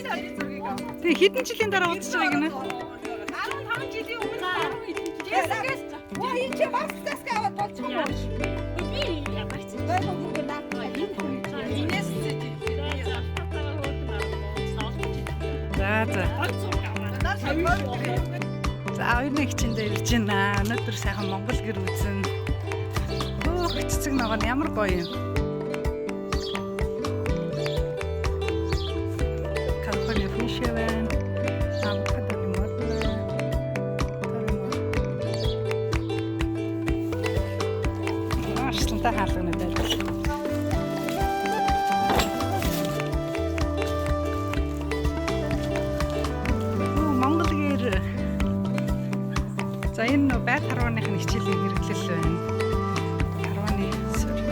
Тэг хэдэн жилийн дараа уулзч байгааг нэ? 15 жилийн өмнө 10 жилээс. Оо энэ чи бас таск аваад болчих юм уу? Би ямар ч Байгуу зүгээр наа. Инээс За за. За оюуны хичээндээ ирж байна. Өнөөдөр сайхан Монгол гэр үзэн. Хөөх цэцэг ногоо нь ямар гоё юм. Калифорни фишээ байна. Авокадо мод байна. Тори мод. Арслантай хаалганууд байдаг. Хөө Монгол гэр. За энэ нөө байт харвааных нь хичээлийн хэрэглэл байна. Харвааны суурь.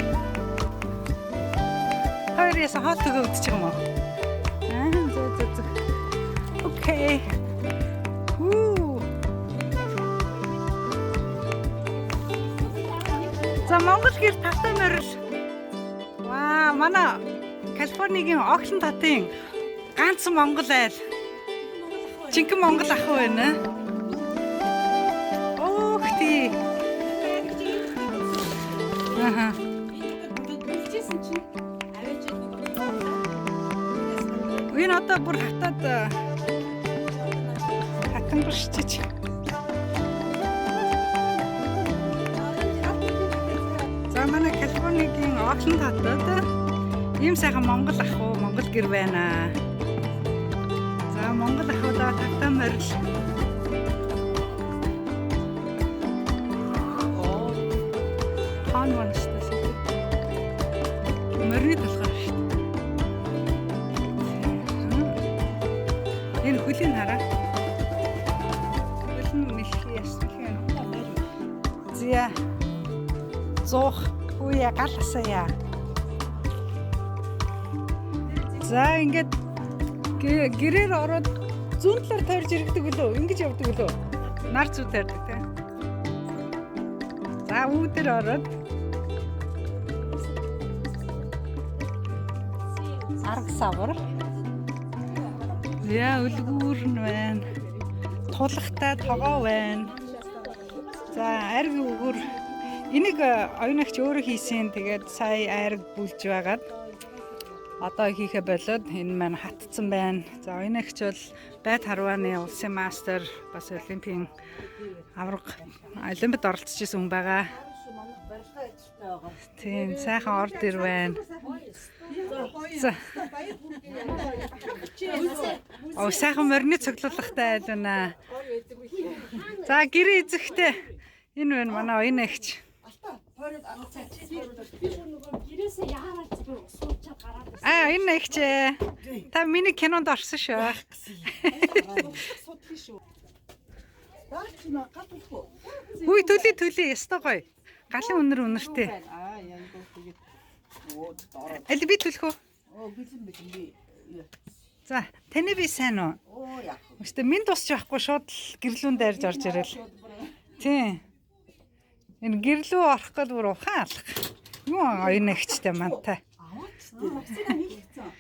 Хоёр яса хоол төгөө үдчих юм уу? Аа зөө зөө зөө. Окей. Хүү. За Монгол гэр тавтай морил. Ваа манай Калифорнигийн Окленд хотын ганц Монгол айл. Жинхэнэ Монгол ах байна. Өөх тий. Аха. Бүлжсэн чинь аваач Энэ одоо бүр хатаад хатангурчиж. За манай Калифорнигийн Окленд хотод ийм сайхан Монгол ах уу, Монгол гэр байна. За Монгол ахуудаа тавтай морил. Хон монстой. Морины толгой шүү дээ. Энэ хөлийн хараа. Хөл нь мэлхий ясмэлхий юм. Зя. Зуух хүүя гал асаая. За ингээд гэрээр ороод зүүн талаар тойрж иргэдэг үлээ? Ингэж явдаг үлээ? Нар зүү тойрдог тий. За үүдэр ороод арга савар. Яа үлгүүр нь байна. Тулахтай тогоо байна. За арг өгөр. Энийг оюунагч өөрөө хийсэн. Тэгээд сая айраг бүлж байгаад одоо хийхэ болоод энэ маань хатцсан байна. За оюунагч бол байт харвааны улсын мастер бас олимпийн аварга олимпиад оролцож исэн хүн байгаа. Тийм сайхан орд ир байна. За. Оо сайхан морины цоглуулгатай айл байна. За гэрээ эзэгтэй энэ байна манай оюун эгч. гэрээсээ яарал зүгээр усуучаад гараад ирсэн. Аа энэ эгч ээ. Та миний кинонд орсон шүү. Судлаа шүү. Даач наа гал төлөх үү? Үгүй төлөй төлөй ёстой гоё. Галын үнэр үнэртэй. Аа янгоо тэгээд оо дороо. Аль би төлөх үү? Оо бэлэн бэлэн би. За таны би сайн уу? Оо яах вэ? Өстө минь тусч байхгүй шууд л гэрлүүн дайрж орж ирэл. Тийм. Энэ гэрлүү орох гол бүр ухаан алах. Юу оюун эгчтэй мантай. Аваач тий. Вакцина хийлгэсэн.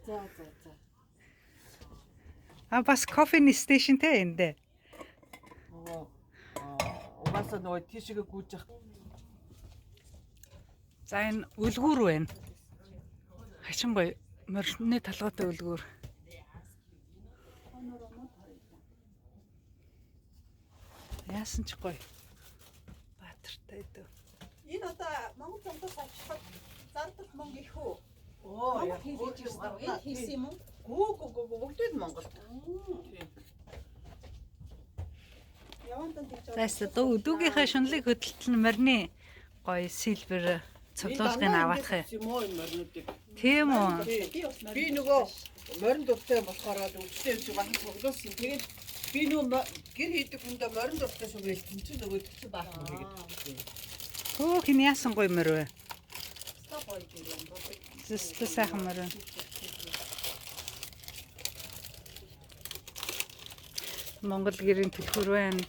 За за за. А бас кофений station те эндэ. Нөгөө угаасаа нөгөө тийшээгээ гүйж явах За энэ үлгүүр байна. Хачин гоё морины толгойтой үлгүүр. Яасан ч гоё. Баатартай өдөө. Энэ одоо Монгол замдаас авчихад зардал мөнгө их үү? Оо Монгол хийлгэж ирсэн. Энэ хийсэн юм уу? Гүү гүү гүү бүгдээ л Монголд. Явандан тэгж За яста дүү дүүгийнхээ шунлыг хөдөлтөл нь морины гоё силвер цуглуулгыг нь аваадах юм. юм уу энэ моринуудыг. Тийм үү? Би бас Би нөгөө морин дуртай болохоор л өвчтэй юм шиг бахан цуглуулсан. Тэгээд би нөгөө гэр хийдэг хүндээ морин дуртай шүү гэлтэн чинь нөгөө чи баахан хийгээд. Хөөх энэ яасан гоё морь вэ? гоё гэр юм бол. Зүстэй сайхан морь. байна. Монгол гэрийн түлхүүр байна.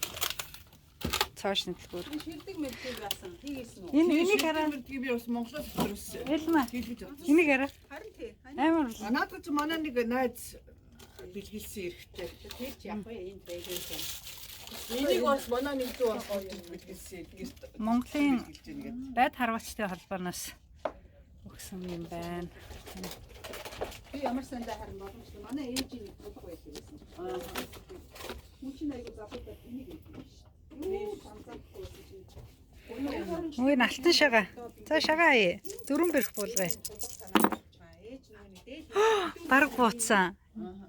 Цоошны түлхүүр. Шилдэг мэлдэг басан хийгээсэн үү? Энэ энийг хараа. Би бас Монголоос төрсөн. Элма. Хийлгэж авсан. Энийг хараа. Харин тий. Амар Наадах чи манай нэг найз Бэлгэлсэн эрэхтэй. Тэр чи яг энд байдаг юм. Энийг бас манай нэг дүү бас олж бэлгэлсэн. Гэрт Монголын бэлгэлж байна гэдэг. байд харваачтай холбооноос өгсөн юм байна. Би ямар сандаа харин боломжтой. Манай ээж нэг тулах байсан гэсэн. Хүн чинь айгу залуудад энийг өгдөг биш. Юу санацаахгүй байсан чинь. Үгүй алтан шагаа. За шагаа ая. Дөрвөн бэрх буулгая. Ээж нөгөө нэг дээд Бараг бууцсан.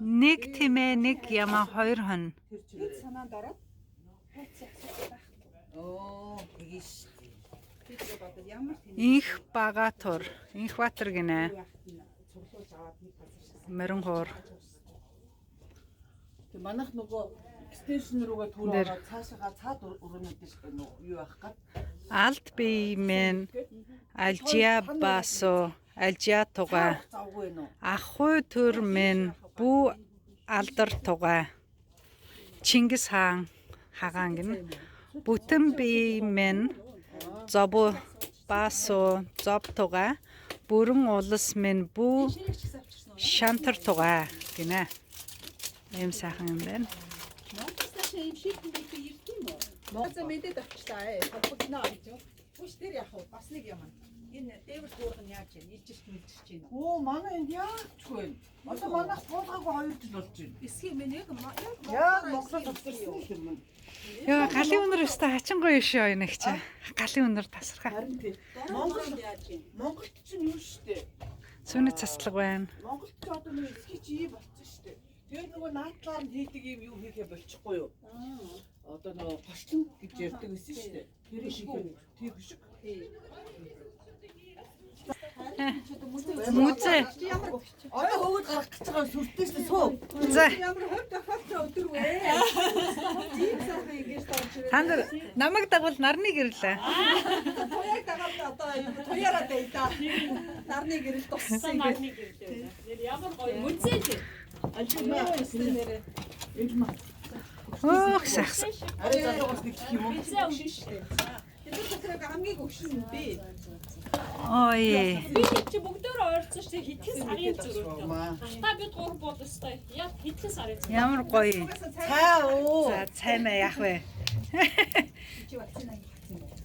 Нэг тэмээ, нэг ямаа, хоёр хон. Тэр чигээр. санаанд ороод хайцсан асуудал байхгүй. Оо, тэгиш. Би тэгээ бодод ямар тэнэг Инх Багатур, Инхбатар гинэ. байхад нь цуглуулж аваад нэг газар шиг Морин хуур. Тэг манайх нөгөө экстеншн рүүгээ түр Дээр. ороод цаашаага цаад өрөөнүүд нөгөө юу байх гад. Алд биемен Алжиа басо, Алжиа туга. Завгүй нөө. Ахуй төр минь бүү алдар тугай. Чингис хаан хагаан гинэ. Бүтэн бие минь зобу басо зоб тугай. Бүрэн улс минь бүү шантар тугай гинэ. Ийм сайхан юм байна. Монголоос ийм шийдэн бэлтээ ирд юм уу? Монгол мэдээд авчлаа ээ. Холбогдно гэж юу? Бүш тэр яг уу бас нэг юм. Энэ дээвэр дүүрэг нь яаж юм? Илжирч мэлжирч байна уу? Оо, манай энд яачгүй юм. Одоо манайх туулгаагүй 2 жил болж байна. Эсхий минь яг Яг Монголоос авчирсан юм. Яа, галын өнөр өстой хачингүй шүү энэ их чи. Галын өнөр тасархаа. Харин тий. Монгол яаж юм? Монголд чинь юу штэ. Сүүний цацлаг байна. Монголд ч одоо нэг эсхий чи ийм болчихсон штэ. Тэгээд нөгөө наадлаар нь хийдэг юм юу хийхээ болчихгүй юу? Одоо нөгөө гошлон гэж ярьдаг байсан штэ. Тэр хийхээ тий хөшиг. Мүзээ. Одоо хөвгөл гарах гэж байгаа сүртэй штэ суу. За. Ямар хувь тохиолдсон өдөр вэ? Тийм сайхан ингэж орж ирээ. Та нар намайг дагуул нарны гэрлээ. Туяаг дагаад одоо туяараа бай да. Нарны гэрэл туссан гэж. Нарны гэрлээ. Нэр ямар гоё мүнзээ чи. Нэрээ. Энд маа. Өөх сайхсан. Арай залуугаас нэг гэх юм уу? Мүнзээ өгшин шүү дээ. Тэр дотор хамгийн өгшин би. Ой. Би хэд чи бүгдөө ойрцсон шүү дээ. Хэдхэн сарын зөрүүтэй. Маа. Та бид гурав бол өстой. Яг хэдхэн сарын зөрүү. Ямар гоё. Цаа уу. За цаймаа яах вэ? Чи вакцина хийсэн юм уу?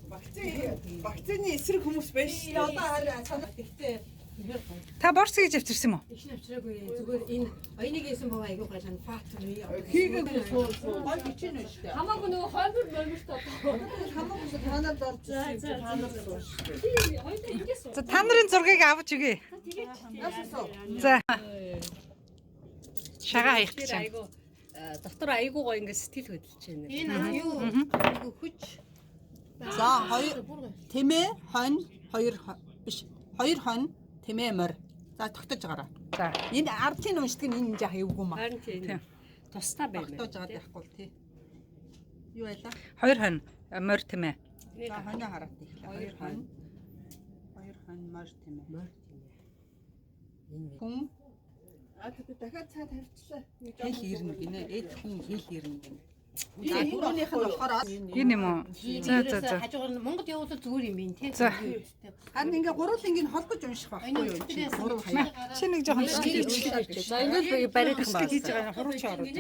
Вакцины вакцины эсрэг хүмүүс байж Би штэ. одоо харин санаа тэгтээ Та борц гэж авчирсан юм уу? Их навчраагүй зүгээр энэ оюуныг хийсэн боо айгүй гал фат Хийгээгүй суу суу. гой хичээнэ шүү дээ. Хамаагүй нөгөө хоймор моморт одоо. Хамаагүй шүү танаад орж За ирсэн. за за. Тийм хоёулаа ингэж суу. За та нарын зургийг авч өгье. Тэгээд Наашаа суу. За. Шагаа хаях гэж байна. айгүй дотор айгүй гоё ингээд сэтгэл хөдлөж байна. Энэ юу айгүй хүч. За хоёр тэмээ хонь хоёр биш хоёр хонь тэмээ морь. За тогтож байгаарай. За. Энэ ардын уншдаг нь энэ жаах эвгүй маа. Харин тийм тустай байна. Тогтоож байгаад яахгүй л тий. Юу байлаа? Хоёр хонь морь тэмээ. За хонио хараад ихлэ. Хоёр хонь. Хоёр хонь морь тэмээ. Морь тэмээ. Энэ Хүн А тэгвэл дахиад цаа тавьчлаа. хэл ирнэ гинэ. Эд хүн хэл ирнэ гинэ. За түрүүнийх нь болохоор Энэ юм уу? За за за. Хажуугаар нь Монгол явуулал зүгээр юм байна тий. За. Харин ингээ гурван холбож унших байхгүй юу? Чи гурав хаяа. Чи нэг жоохон бичлэг хийчих. За ингээд бариад Бичлэг хийж байгаа юм хурууч оруулж.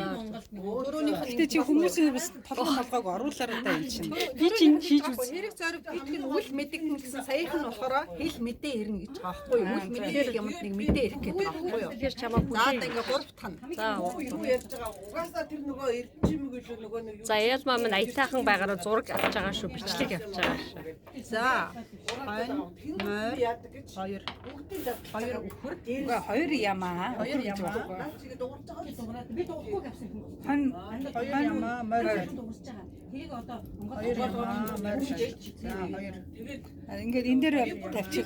Түрүүнийх нь Гэтэ чи хүмүүсийн бас толгой молгойг оруулаарай да энэ чинь. Би чинь хийж үз. Хэрэг зориг битгэн үл мэдэгдэн гэсэн саяхан нь болохоор хэл мэдээ ирнэ гэж байгаа байхгүй юу? Үл мэдээ юмд нэг мэдээ ирэх гэдэг байгаа байхгүй юу? Тэгэхээр чамаа За бүлээ. одоо ингээ гурав дахь нь. За Юу ярьж байгаа угаасаа тэр нөгөө эрдэнчимэг илүү нөгөө нэг юу За ялмаа минь аятайхан байгаараа зураг авч байгаа шүү, бичлэг авч байгаа шүү. За хонь морь яадаг гэж хоёр бүгдийг дадал хоёр үхэр Үгүй хоёр ямаа. Хоёр ямаа. наад чигээ дуурж байгаа юм. Би дуурахгүй авсан юм. Хонь хоёр ямаа морь Дуурж байгаа. Тэрийг одоо Монгол хоёр ямаа морь. За хоёр. Тэгээд ингээд энэ дээр тавьчих.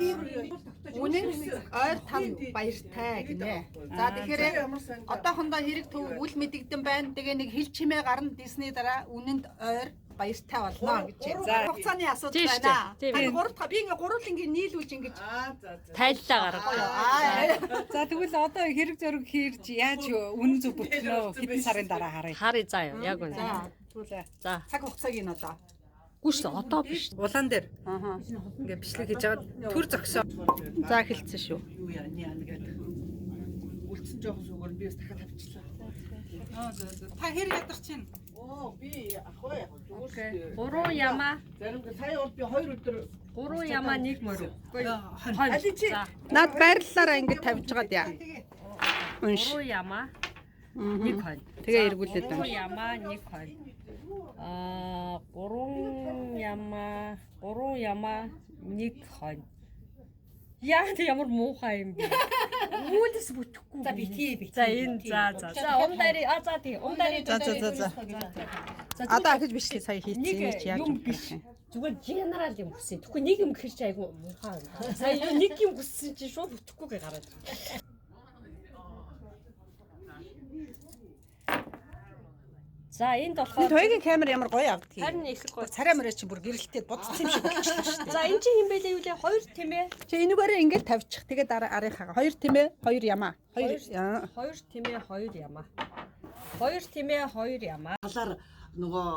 Үнэн ойр там баяртай гинэ. За тэгэхээр ямар сайн одоохондоо хэрэг төв үл мэдэгдэн байна. Тэгээ нэг хил чимээ гарна дисний дараа үнэнд ойр баяртай болно гэж. За хугацааны асуудал Тийм шүү дээ. байна. Тийм. Харин гурав дахь би ингээ гурван ингээ нийлүүлж ингэж Аа за за. Тайллаа гарга. Аа За тэгвэл одоо хэрэг зориг хэрж яаж үнэн зөв бүтнөө хэдэн сарын дараа харъя. Харъя заа юу, яг үнэ. За За. За. цаг хугацааг нь одоо. Гүү шүү дээ, одоо биш. Улаан дээр ингээд бичлэг хийж аваад төр зогсоо. За эхэлсэн шүү. Юу яа яа гэдэг. Үлдсэн жоохон суугаар би бас дахиад тавьчлаа. Аа за за. Та хэр ядарч чинь? Оо би ах вэ яг зүгээр шүү дээ. 3 ямаа, Зарим сая бол би 2 өдөр 3 ямаа 1 морь. Үгүй Хонь. Али чи За Наад байрлалаараа ингэж тавьж байгаад яа. Унш. 3 ямаа 1 хонь. Тэгээ эргүүлээд 3 унш. ямаа 1 хонь. Аа 3 ямаа 3 ямаа 1 хонь. Яа тэг ямар муухай юм бэ? Үйлс бүтэхгүй. За битгий битгий. За энэ за за. За ум дайри а за тий ум дайри За за за за. Одоо ахиж бичлэг сая хийцэн Нэг юм чи яаж юм биш. Зүгээр генерал юм хүссэн. Тэгэхгүй нэг юм гэхэр чи айгу муухай юм. Сая юу нэг юм хүссэн чи шууд бүтэхгүй гараад. За энд болохоор Туйгийн камер ямар гоё авдгийг. харин их гоё. Царай мөрөө чи бүр гэрэлтэй бодсон юм шиг болчихлоо шүү дээ. За энэ чи хин бэлээ юу лээ? Хоёр тийм ээ. Чи энүүгээрээ ингэж тавьчих. Тэгээ дараа арийнхаа. Хоёр тийм ээ, хоёр ямаа. Хоёр яа. Хоёр тийм ээ, хоёр ямаа. Хоёр тийм ээ, хоёр ямаа. талаар нөгөө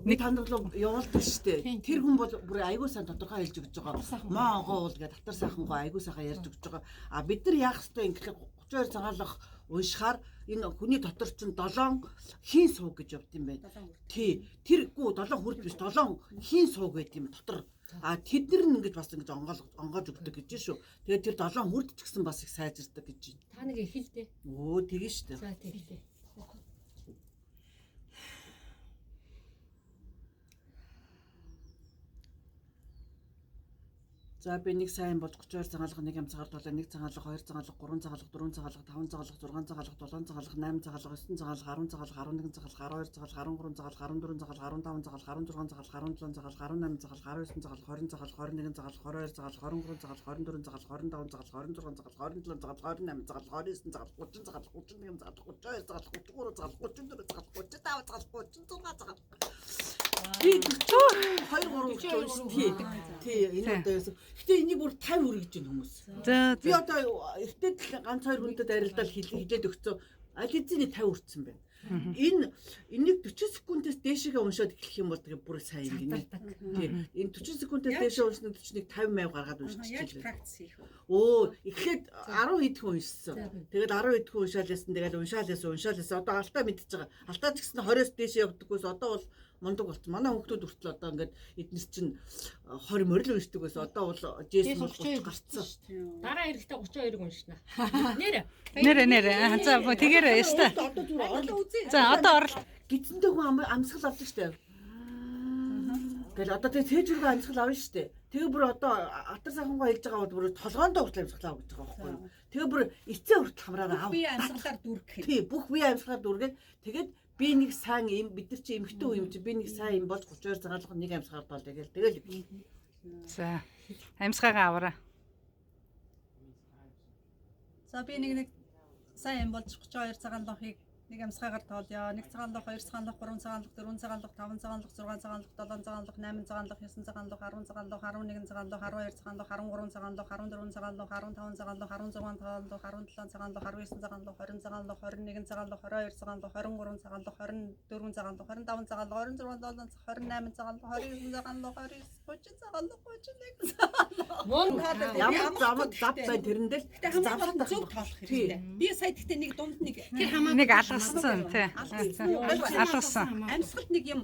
би танд руу явуулдаг штэ. Тэр хүн бол бүр айгуу сайн тодорхой хэлж өгч байгаа. Маа огоо уул гэдэг татар сайхан гоо айгуу сайхан ярьж өгч байгаа. А бид нар яах ёстой юм гэхээр 32 цагаалах уншихаар энэ хүний дотор чинь 7 хийн сууг гэж явд юм байна. Тий. Тэргүй 7 хүрд биш 7 хийн сууг байт юм дотор. А тэд нар нь ингэж бас ингэж онгоол онгоож өгдөг гэж шүү. Тэгээд тэр 7 хүрд ч гэсэн бас их сайжирдаг гэж. Та нэг их л дээ. Өө тэгэн штэ. За тийм л дээ. За би нэг сайн бол 32 цагаалга 1 амцгаар толоо 1 цагаалга 2 цагаалга 3 цагаалга 4 цагаалга 5 цагаалга 6 цагаалга 7 цагаалга 8 цагаалга 9 цагаалга 10 цагаалга 11 цагаалга 12 цагаалга 13 цагаалга 14 цагаалга 15 цагаалга 16 цагаалга 17 цагаалга 18 цагаалга 19 цагаалга 20 цагаалга 21 цагаалга 22 цагаалга 23 цагаалга 24 цагаалга 25 цагаалга 26 цагаалга 27 цагаалга 28 цагаалга 29 цагаалга 30 цагаалга 31 цагаалга 32 цагаалга 33 цагаалга 34 цагаалга 35 цагаалга 36 цагаалга. Би 42 3 унш тий. Тий энэ одоо яасан. Гэтэ энийг бүр 50 хүргэж байна хүмүүс. За Би одоо эртээд л ганц хоёр хүнтэй дарилдал хилээд өгцөө. Аль хэзээний 50 хүрсэн байна. Энэ энийг 40 секундээс дээшээ уншаад эхлэх юм бол тэгээ бүр сайн гинэ. Тий. Энэ 40 секундээс дээшээ уншна 41 50 мав гаргаад уншчихлаа. практик хийх вэ? Өө эхлээд 10 хэдхэн уншсан. Тэгээд 10 хэдхэн уншаал ясан. Тэгээд уншаал ясан, уншаал ясан. Одоо алтаа мэдчихэж байгаа. Алтаа ч гэсэн 20-оос дээшээ явдаггүйс одоо бол мундаг болсон. Манай хүүхдүүд хүртэл одоо ингээд эднес чинь 20 морил уншдаг байсан. Одоо бол жэс бол 30 гарцсан. Дараа эрэхтэй 32-ыг уншина. Нэр. Нэрэ нэрэ. За тэгээрэй яста. Одоо зүгээр орлоо. За одоо орол. Гидсэндээ хүн амьсгал авдаг штэ. Тэгэл одоо тэгээ цээжрүүгээ амьсгал авна штэ. Тэгээ бүр одоо атар сайхангаа хэлж байгаа бол бүр толгоондоо хүртэл амьсгал ав гэж байгаа байхгүй юу. Тэгээ бүр эцээ хүртэл хамраараа ав. Би амьсгалаар дүргэх. Тий, бүх бие амьсгалаар дүргээд тэгээд би нэг сайн юм бид нар чи эмхтэн үе юм чи би нэг сайн юм болж 32 цагаалга нэг амьсгаар бол тэгэл тэгэл. За. Амьсгаагаа аваарай. За би нэг сайн юм болж 32 цагаан лохыг нэг амьсгаагаар тоолъё. 1 цагаан лох, 2 цагаан лох, 3 цагаан лох, 4 цагаан лох, 5 цагаан лох, 6 цагаан лох, 7 цагаан лох, 8 цагаан лох, 9 цагаан лох, 10 цагаан лох, 11 цагаан лох, 12 цагаан лох, 13 цагаан лох, 14 цагаан лох, 15 цагаан лох, 16 цагаан лох, 17 цагаан лох, 19 цагаан лох, 20 цагаан лох, 21 цагаан лох, 22 цагаан лох, 23 цагаан лох, 24 цагаан лох, 25 цагаан лох, 26 28 цагаан лох, 29 цагаан лох, 29 30 цагаан лох, 31 цагаан лох. Мун Ямар зам зав байна тэрэндээ л Гэтэ хамгийн гол нь завсар зөв тоолох хэрэгтэй. Би сая гэхдээ нэг дунд нэг Тэр хамаагүй. Нэг алгассан тий. Алгасан. амьсгалд нэг юм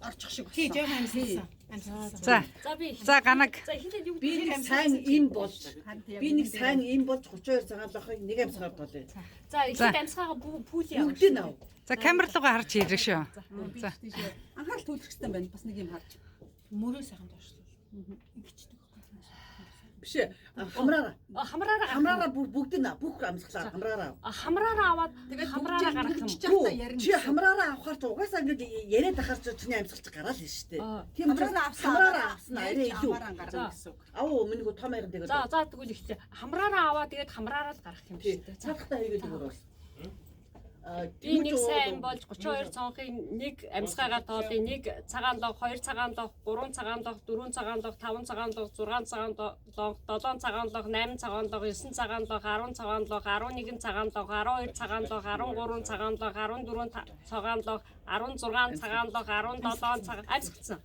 орчих шиг Тий, болсон. жоохон амьсгалсан. Амьсгалсан. За. За би За ганаг. За эхлээд юу Би нэг сайн им болж би нэг сайн им болж 32 цагаалгахыг нэг амьсгаар толъё. За эхлээд амьсгаагаа пүүл яа. Бүгдийг нь ав. За камер руугаа харж хийрэг шүү. За. Анхаарал төвлөрөх хэрэгтэй байна. Бас нэг юм харж. Мөрөө сайхан доошлоо. Ингэчдэг байхгүй. Биш ээ хамраараа. Хамраараа Хамраараа бүр бүгдийг нь ав. Бүх амьсгалаа хамраараа ав. Хамраараа аваад хамраараа гаргах юм. Гүү, Чи хамраараа авахар ч угаасаа ингэж яриад ахаар ч чиний амьсгал чи гараал нь шүү дээ. Тийм учраас Хамраараа авсан хамраараа авсан арай илүү. Хамраараа гарна гэсэн үг. Ав өмнө том хайран тэгээд. За за тэгвэл ихтэй хамраараа аваад тэгээд хамраараа л гаргах юм Тий. шүү дээ. За Цаадахтаа хийгээд өгөр бас. Аа би нэг сайн болж 32 цонхын нэг амьсгаагаар тоолъё. Нэг цагаан лог, хоёр цагаан лог, гурван цагаан лог, дөрвөн цагаан лог, таван цагаан лог, зургаан цагаан лог, долоон цагаан лог, найман цагаан лог, есөн цагаан лог, 10 цагаан лог, 11 цагаан лог, 12 цагаан лог, 13 цагаан лог, 14 цагаан лог, 16 цагаан лог, 17 цагаан амьсгацсан.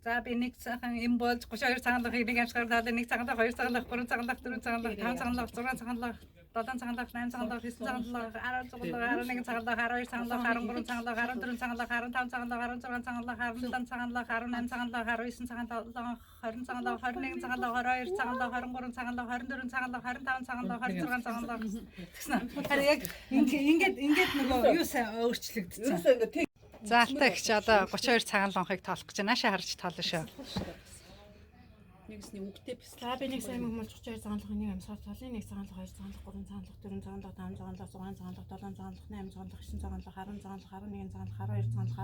За, би нэг сайхан юм болж 32 цагаан лохыг нэг амсгаар таалаа, 1 цагаан лох, 2 цагаан лох, 3 цагаан лох, 4 цагаан лох, 5 цагаан лох, 6 цагаан лох, 7 цагаан лох, 8 цагаан лох, 9 цагаан лох, 10 цагаан лох, 11 цагаан лох, 12 цагаан лох, 13 цагаан лох, 14 цагаан лох, 15 цагаан лох, 16 цагаан лох, 17 цагаан лох, 18 цагаан лох, 19 цагаан лох, 20 цагаан лох, 21 цагаан лох, 22 цагаан лох, 23 цагаан лох, 24 цагаан лох, 25 цагаан лох, 26 цагаан лох тэгсэн. Харин яг ингээд ингээд нөгөө юу сайн өөрчлөгдсөн. Ерөөсөө ингээд тэг. За, алтай их чи одоо 32 цагаан лонхыг тоолох гэж байна. Наашаа харж тоолно шүү. Нэгсний үгтэй бис. За, би нэг сайн мөмөлж 32 цагаан лох нэг амьсгаар тоолъё. 1 цагаан лох, 2 цагаан лох, 3 цагаан лох, 4 цагаан лох, 5 цагаан лох, 6 цагаан лох, 7 цагаан лох, 8 цагаан лох, 9 цагаан лох, 10 цагаан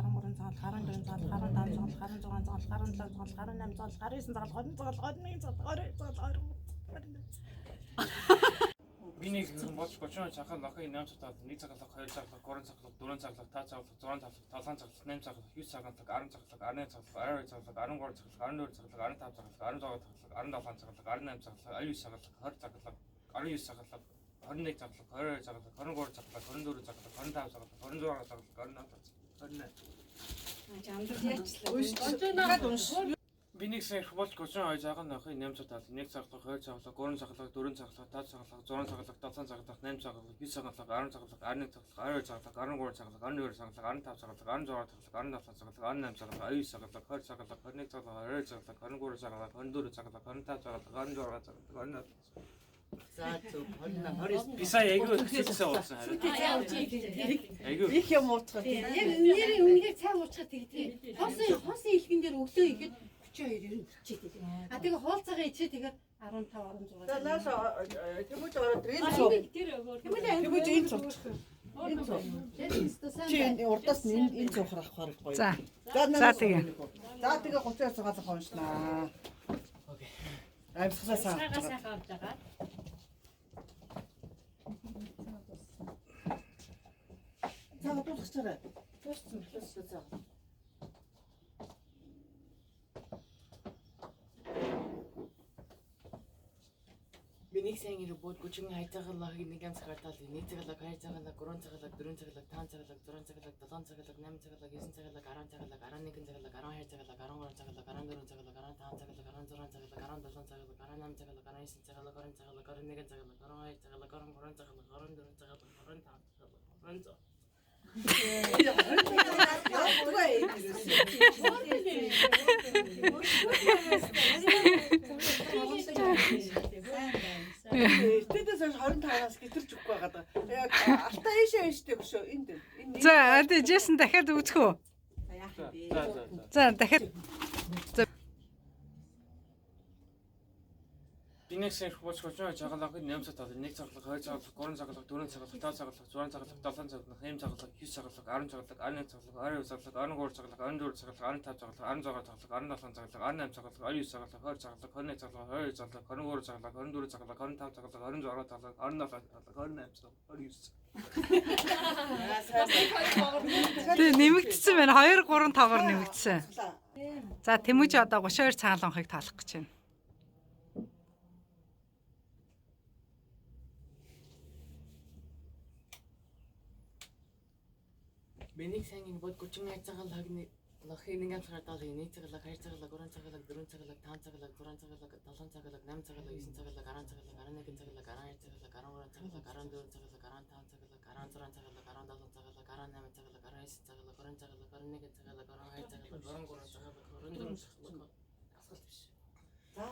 лох, 11 цагаан лох, 12 цагаан лох, 13 цагаан лох, 14 цагаан лох, 15 цагаан лох, 16 цагаан лох, 17 цагаан лох, 18 цагаан лох, 19 цагаан лох, 20 цагаан лох, 21 цагаан лох, 22 цагаан лох, 23 Би нэг юм болж 32 цагаан лохын 8 цагаан 1 цагаан лох, 2 цагаан лох, 3 цагаан лох, 4 цагаан лох, 5 цагаан лох, 6 цагаан лох, 7 цагаан лох, 8 цагаан лох, 9 цагаан лох, 10 цагаан лох, 11 цагаан лох, 12 цагаан лох, 13 цагаан лох, 14 цагаан лох, 15 цагаан лох, 16 цагаан лох, 17 цагаан лох, 18 цагаан лох, 20 цагаан лох, 19 цагаан лох, 21 цагаан лох, 22 цагаан лох, 23 цагаан лох, 24 цагаан лох, 25 цагаан лох, 26 цагаан лох, 28 цагаан лох, 28. Унш. Унш. Би нэг сайн болж 32 цагаан лохын 8 цагаан 1 цагаан лох, 2 цагаан лох, 3 цагаан лох, 4 цагаан лох, 5 цагаан лох, 6 цагаан лох, 7 цагаан лох, 8 цагаан лох, 9 цагаан лох, 10 цагаан лох, 11 цагаан лох, 12 цагаан лох, 13 цагаан лох, 14 цагаан лох, 15 цагаан лох, 16 цагаан лох, 17 цагаан лох, 18 цагаан лох, 19 цагаан лох, 20 цагаан лох, 21 цагаан лох, 22 цагаан лох, 23 цагаан лох, 24 цагаан лох, 25 цагаан лох, 26 цагаан лох, 28. За, зөв 28 29. Би сая айгүй хэсэгсээ уусан харин. Айгүй. Их юм ууцгаа. Яг нэрийн үнэхээр цай уучхад тэгдэг. Хосын илгэн дээр өглөө ихэд 32 ер нь төрчээд идэг. А тэгээ хоолцоогоо ичээ тэгэхээр 15 16. За, нааш тэмүүж ороод энэ цуу. Тэмүүж энэ цуучих. Энэ цуу. Чи энэ урдаас нь энэ цуухар авахар гоё. За. За, За, тэгээ. За, тэгээ 32 цагаан лох уншнаа. Окей. Амьсгалаа сайн авч байгаа. Сайхан авч байгаа. За, дуусчихаарай. Дууссан дууссан за. Би нэг сайн ирэх бод 32 цагаан лохыг нэг амсгаар таалъя. 1 цагаан лох, 2 цагаан лох, 3 цагаан лох, 4 цагаан лох, 5 цагаан лох, 6 цагаан лох, 7 цагаан лох, 8 цагаан лох, 9 цагаан лох, 10 цагаан лох, 11 цагаан лох, 12 цагаан лох, 13 цагаан лох, 14 цагаан лох, 15 цагаан лох, 16 цагаан лох, 17 цагаан лох, 18 цагаан лох, 19 цагаан лох, 20 цагаан лох, 21 цагаан лох, 12 цагаан лох, 23 цагаан лох, 24 цагаан лох, 25 цагаан лох, 26. Тэдээс хойш 25-аас гитэрч өгөхгүй байгаа даа. Яг алтаа ийшээ ийштэй өшөө энд. Энэ За, одоо Джейсон дахиад үзэх үү? За, яах юм бэ? За за за. За, дахиад. Би нэг сайн болж 32 цагаан лохын 8 цагаан 1 цагаан лох, 2 цагаан лох, 3 цагаан лох, 4 цагаан лох, 5 цагаан лох, 6 цагаан лох, 7 цагаан лох, 8 цагаан лох, 9 цагаан лох, 10 цагаан лох, 11 цагаан лох, 12 цагаан лох, 13 цагаан лох, 14 цагаан лох, 15 цагаан лох, 16 цагаан лох, 17 цагаан лох, 18 цагаан лох, 19 цагаан лох, 20 цагаан лох, 21 цагаан лох, 22 цагаан лох, 23 цагаан лох, 24 цагаан лох, 25 цагаан лох, 26 цагаан лох, 27 цагаан лох, 28 цагаан лох, 29 Тэг нэмэгдсэн байна. 2 3 тоогоор нэмэгдсэн. За, Тэмүүж одоо 32 цагаан лонхыг тоолох гэж байна. Би нэг сайн ирэх бод 32 цагаан лохыг лохыг нэг амсгаар таалъя. 1 цагаан лох, 2 цагаан лох, 3 цагаан лох, 4 цагаан лох, 5 цагаан лох, 6 цагаан лох, 7 цагаан лох, 8 цагаан лох, 9 цагаан лох, 10 цагаан лох, 11 цагаан лох, 12 цагаан лох, 13 цагаан лох, 14 цагаан лох, 15 цагаан лох, 16 цагаан лох, 17 цагаан лох, 18 цагаан лох, 19 цагаан лох, 20 цагаан лох, 21 цагаан лох, 22 цагаан лох, 23 цагаан лох, 24 цагаан лох. Асгалт биш. За.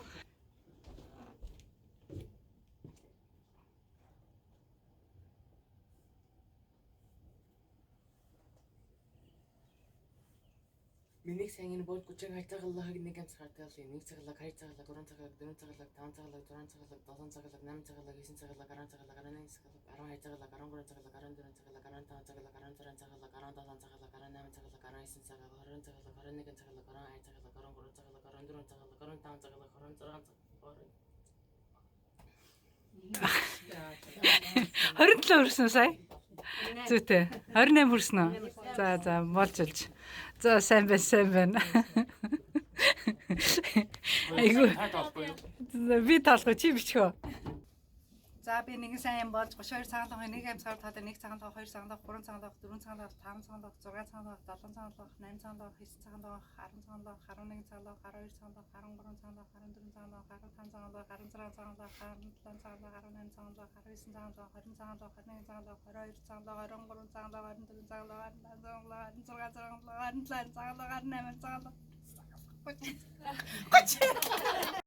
Миний сайн энэ бод 32 цагаан лохыг нэг амсгаар таалъя. 1 цагаан лох, 2 цагаан лох, 3 цагаан лох, 4 цагаан лох, 5 цагаан лох, 6 цагаан лох, 7 цагаан лох, 8 цагаан лох, 9 цагаан лох, 10 цагаан лох, 11 цагаан лох, 12 цагаан лох, 13 цагаан лох, 14 цагаан лох, 15 цагаан лох, 16 цагаан лох, 17 цагаан лох, 18 цагаан лох, 19 цагаан лох, 20 цагаан лох, 21 цагаан лох, 12 цагаан лох, 13 цагаан лох, 14 цагаан лох, 15 цагаан лох, 16 цагаан лох. 27 хүрсэн сая. Зүйтэй. 28 хүрсэн үү? За за, болж болж. За, сайн байна, сайн байна. Айгүй. Та тоолохгүй юу? Би тоолохгүй, чи бичих үү? За, би нэгэн сайн юм болж 32 цагаан лонхын нэг амьсгаар тоолоо. 1 цагаан лонх, 2 цагаан лонх, 3 цагаан лонх, 4 цагаан лонх, 5 цагаан лонх, 6 цагаан лонх, 7 цагаан лонх, 8 цагаан лонх, 9 цагаан лонх, 10 цагаан лонх, 11 цагаан лонх, 12 цагаан лонх, 13 цагаан лонх, 14 цагаан лонх, 15 цагаан лонх, 16 цагаан лонх, 17 цагаан лонх, 18 цагаан лонх, 19 цагаан лонх, 20 цагаан лонх, 21 цагаан лонх, 22 цагаан лонх, 23 цагаан лонх, 24 цагаан лонх, 25 цагаан лонх, 26 цагаан лонх, 27 цагаан лонх, 28 цагаан лонх, 30.